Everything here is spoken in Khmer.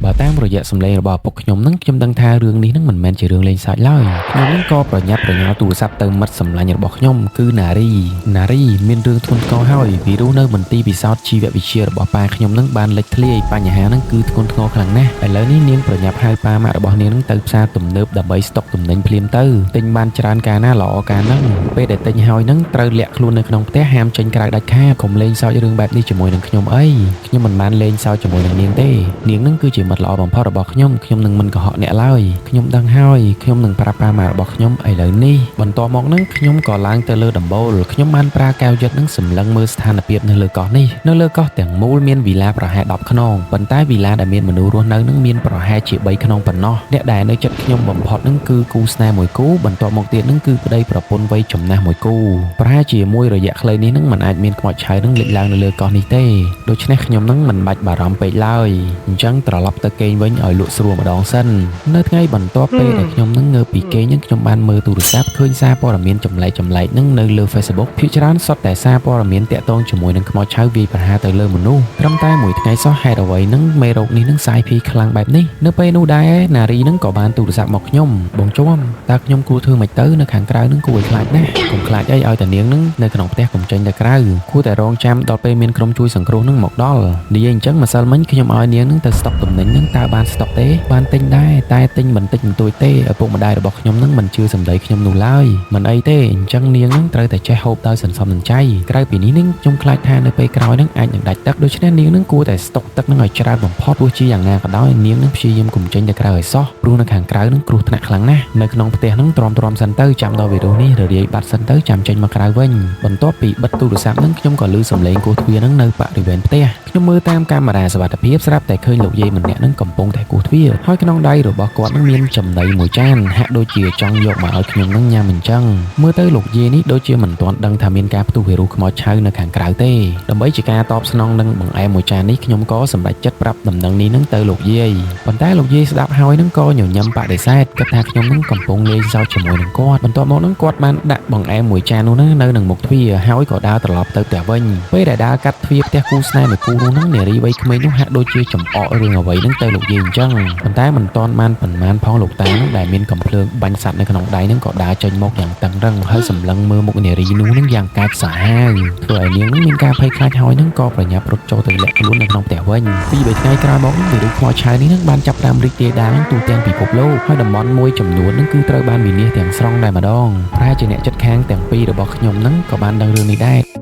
បើតាមរយៈសម្លេងរបស់ឪពុកខ្ញុំនឹងខ្ញុំដឹងថារឿងនេះនឹងមិនមែនជារឿងលេងសើចឡើយខ្ញុំនឹងក៏ប្រញាប់ប្រញាល់ទូរស័ព្ទទៅមិត្តសម្លាញ់របស់ខ្ញុំគឺណារីណារីមានរឿងធ្ងន់ធ្ងរហើយវីរុសនៅមន្ទីរពិសោធន៍ជីវវិទ្យារបស់ប៉ាខ្ញុំនឹងបានលេចធ្លាយបញ្ហានឹងគឺធ្ងន់ធ្ងរខ្លាំងណាស់ឥឡូវនេះនាងប្រញាប់ហៅប៉ាម៉ាក់របស់នាងនឹងទៅផ្សារទំនើបដើម្បីស្តុកទំនិញភ្លាមទៅទិញបានច្រើនកាលណាល្អកាលហ្នឹងពេលដែលទិញហើយនឹងត្រូវលាក់ខ្លួននៅក្នុងផ្ទះហាមចេញក្រៅដាច់ខាតកុំលេងសើចរឿងបែបនេះជាមួយនឹងខ្ញុំអីខ្ញុំមិនបានលេងសើចជាមួយនឹងនាងទេនាងនឹងគឺជាមិត្តល្អបំផុតរបស់ខ្ញុំខ្ញុំនឹងមិនកុហកអ្នកឡើយខ្ញុំដឹងហើយខ្ញុំនឹងប្រាប់ប៉ាម៉ាក់របស់ខ្ញុំឥឡូវនេះបន្ទាប់មកនឹងខ្ញុំក៏ឡើងទៅលើដំបូលខ្ញុំបានប្រើកែវយឹតនឹងសម្លឹងមើលស្ថានភាពនៅលើកោះនេះនៅលើកោះទាំងមូលមានវីឡាប្រហែល10ខ្នងប៉ុន្តែវីឡាដែលមានមនុស្សរស់នៅនឹងមានប្រហែលជា3ខ្នងប៉ុណ្ណោះអ្នកដែលនៅចិត្តខ្ញុំបំផុតនឹងគឺគូស្នេហ៍មួយគូបន្ទាប់មកទៀតនឹងគឺប្តីប្រពន្ធវ័យចំណាស់មួយគូប្រហែលជាមួយរយៈខ្លីនេះនឹងមិនអាចមានខ្មោចឆៅនឹងលេចឡើងនៅលើកោះនេះទេដូច្នេះខ្ញុំនឹងមិនបាច់បារម្ភពេកឡើយអញ្ចឹងត្រឡប់ទៅគេងវិញឲ្យលក់ស្រួលម្ដងសិននៅថ្ងៃបន្ទាប់ពេលដែលខ្ញុំនឹងងើបពីគេងនឹងខ្ញុំបានមើលទូរស័ព្ទឃើញសារព័ត៌មានចម្លែកចម្លែកនឹងនៅលើ Facebook ភាគច្រើនសុទ្ធតែសារព័ត៌មានតាក់ទងជាមួយនឹងខ្មោចឆៅវាយប្រហារទៅលើមនុស្សត្រឹមតែមួយថ្ងៃសោះហេតុអ្វីនឹងមេរោគនេះនឹងសាយភាយខ្លាំងបែបនេះនៅពេលនោះដែរណារីនឹងក៏បានទូរស័ព្ទមកខ្ញុំបងជាំតើខ្ញុំគួរធ្វើម៉េចទៅនៅខាងក្រៅនឹងគួរឲ្យខ្លាចណាស់កុំខ្លាចអីឲ្យតែនាងនឹងនៅក្នុងផ្ទះកុំចេញទៅក្រៅគួរតែរងចាំដល់ពេលមានក្រុមជួយសង្គ្រោះនឹងមកដល់និយាយអញ្ចឹងម្សិលមិញខ្ញុំឲ្យនាងនឹងទៅស្តុកទំនិញនឹងតើបានស្តុកទេបានទិញដែរតែទិញបន្តិចបន្តួចទេឪពុកម្ដាយរបស់ខ្ញុំនឹងមិនជឿសម្ដីខ្ញុំនោះឡើយមិនអីទេអញ្ចឹងនាងនឹងត្រូវតែចេះហូបដោយសន្សំសំចៃក្រៅពីនេះនឹងខ្ញុំខ្លាចថានៅពេលក្រោយនឹងអាចនឹងដាច់ទឹកដូច្នេះនាងនឹងគួរតែស្តុកទឹកនឹងឲ្យច្រើនបំផុតទោះជាយ៉ាងណាក៏ដោយនាងនឹងព្យាយាមកុំចេញទៅក្រៅឲ្យសោះព្រោះនៅខាងក្រៅនឹងគ្រោះថ្នាក់ខ្លាំងណាស់នៅក្នុងផ្ទះនឹងទ្រាំទ្រាំសិនទៅចាំដល់វីរុសនេះររាយបាត់សិនទៅចាំចេញមកក្រៅវិញបន្ទាប់ពីបិទទូរស័ព្ទនឹងខ្ញុំក៏ឮសំឡេងគោះទ្វារនឹងនៅបរិវេណផ្ទះខ្ញុំមើលតាមកាមេរ៉ាសុវត្ថិភាពស្រាប់តែឃើញលោកយាយម្នាក់នឹងកំពុងតែគោះទ្វារហើយក្នុងដៃរបស់គាត់នឹងមានចំណីមួយចានហាក់ដូចជាចង់យកមកឲ្យខ្ញុំនឹងញ៉ាំអញ្ចឹងមើលទៅលោកយាយនេះដូចជាមិនទាន់ដឹងថាមានការផ្ទុះវីរុសខ្មោចឆៅនៅខាងក្រៅទេដើម្បីជាការតបស្នងនឹងបង្អែមមួយចាននេះខ្ញុំក៏សម្រេចចិត្តប្រាប់ដំណឹងនេះនឹងទៅលោកយាយប៉ុន្តែលោកយាយស្ដាប់ហើយនឹងក៏ញញឹមបដិសេធគិតថាខ្ញុំនឹងកំពុងលេងសើចជាមួយនឹងគាត់បន្ទាប់មកនឹងគាត់បានដាក់បង្អែមមួយចាននោះនៅនឹងមុខទ្វារហើយក៏ដើរត្រឡប់ទៅផ្ទះវិញពេលដែលដើរកាត់ទ្វារផ្ទះគូស្នេហ៍មួយគូនោះនឹងនារីវ័យក្មេងនោះហាក់ដូចជាចំអករឿងអ្វីនឹងទៅលោកយាយអញ្ចឹងប៉ុន្តែមិនទាន់បានប៉ុន្មានផងលោកតានឹងដែលមានកំភ្លើងបាញ់សត្វនៅក្នុងដៃនឹងក៏ដើរចេញមកយ៉ាងតឹងរឹងហើយសម្លឹងមើលមុខនារីនោះនឹងយ៉ាងកាចសាហាវធ្វើឲ្យនាងនឹងមានការភ័យខ្លាចហើយនឹងក៏ប្រញាប់រត់ចូលទៅលាក់ខ្លួននៅក្នុងផ្ទះវិញពីរបីថ្ងៃក្រោយមកនឹងវីរុសខ្មោចឆៅនេះនឹងបានចាប់ផ្ដើមរីករាលដាលទូទាំងពិភពលោកហើយតំបន់មួយចំនួននឹងគឺត្រូវបានវិនាសទាំងស្រុងតែម្ដងប្រហែលជាអ្នកជិតខាងទាំងពីររបស់ខ្ញុំនឹងក៏បានដឹងរឿងនេះដែរ។